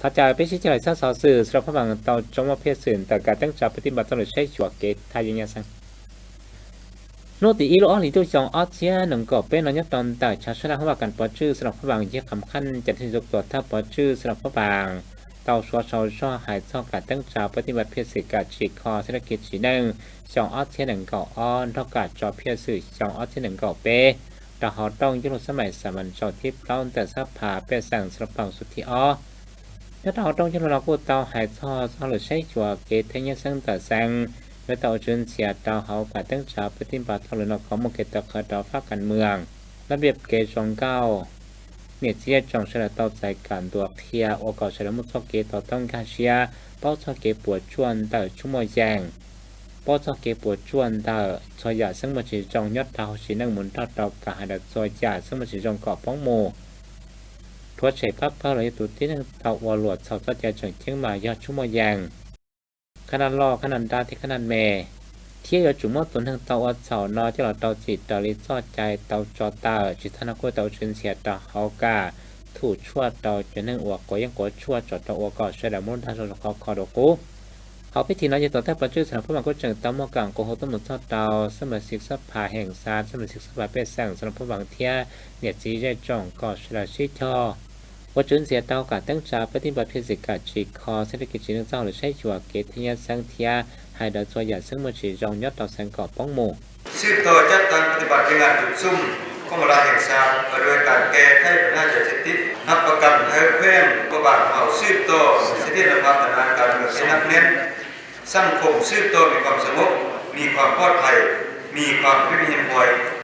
Thov caw peb sib cog lais txhawb xov xwm Xas Las Phab Vaas tau tso muaj phiaj xwm ntawm kav teeb tsa pab tij npa txoj lus saib xyuas kev thaj yeeb nyob xeeb. Hnub tim ib lub ob hlis ntuj xyoo ob txhiab nees nkaum peb no nyob rau ntawm chav sab laj Hmoob Vaj Kas Pov Tswj Xas Las Phab Vaas Yig Qham Khaj Cas Thij Zug Tuam Thawj Pov Tswj Xas Las Phab Vaas tau suav sau zog hais txog kav teeb tsa pab tij npa phiaj xwm kam tsim kho xeeb laj kev tsim neej xyoo ob txhiab nees nkaum ob nrog kam tso phiaj xwm xyoo ob txhiab nees nkaum peb rau hauv rooj yooj lug xab mais xa mas tsaus thib plaub ntawm xab phas pej xeem Xas Las Phab Vaas xub thib ob. Nyob rau hauv rooj yooj lug no kuj tau hais txog txoj lus saib xyuas kev thaj yeeb nyob xeeb ntawm xeev, yuav tau ua tswv ntxhias rau hauv kav teeb tsa pab tij npa txoj lus no kom muaj kev tawv qhawv rau fab kas mwam, laj npias kev zoo nkauj, niam txiv zej tsoom sawv daws tau txais kam ntuas qhia ua kom sawv daws muaj txoj kev to taub nkag siab, paub txog kev puas tsuaj ntawm tshoob muaj yees, paub txog kev puas tsuaj ntawm txhua yam xeeb muaj tsis zoo nyob rau hauv sim neej mus nrog rau kam hais lus txhua yam xeeb muaj tsis zoo kom poob mus. Rhuav tshem pab pawg los yog tus tib neeg tau ua luam txhaum txoj cai tseem ceeb mas yog tshoob muaj yees, khab naj loj, khab naj nrab thiab khab naj me, thiab yuav tsum muab tus neeg tau ua txhaum no coj los rau txim raws li txoj cai tau tso tawm. Tsis tag no kuj tau ua tswv ntxhias rau hauv kam thum tshuaj rau cov neeg uas quav yeeb quav tshuaj tso rau ua kom sawv daws muaj lub dag zoo zoo khov kho dua qub. Hauv pib thim no yog Tuam Thawj Pov Tswj Xas Las Phab Vaas kuj tseem tau muaj kam nqua hu tuaj mus txog rau xab mas xib xab phas heem xas, xab mas xib xab phas pej xeem Xas Las Phab Vaas thiab niam txiv zej tsoom kom sawv daws sib cog ua tswv ntxhias rau kav teeb tsa pab tij npa phiaj xwm kam tsim kho xeeb laj kev tsim neej txoj lus saib xyuas kev thaj yeeb nyob xeeb thiab hais lus txhua yam xeeb muaj tsis zoo nyob rau xeev kom poob mus. Sib tog cab tag pab tij npa phiaj xwm kom mus la heem xas, rau kam ke thaj pab naj yam txhij tib hab pab kam hawb kheej pab vaam haum sib tog xib thiaj nab pab tam nab kam nws xib nab neeb xab khoom sib tog มีความสงบ มีความปลอดภัย มีความไม่มีเหตุร้าย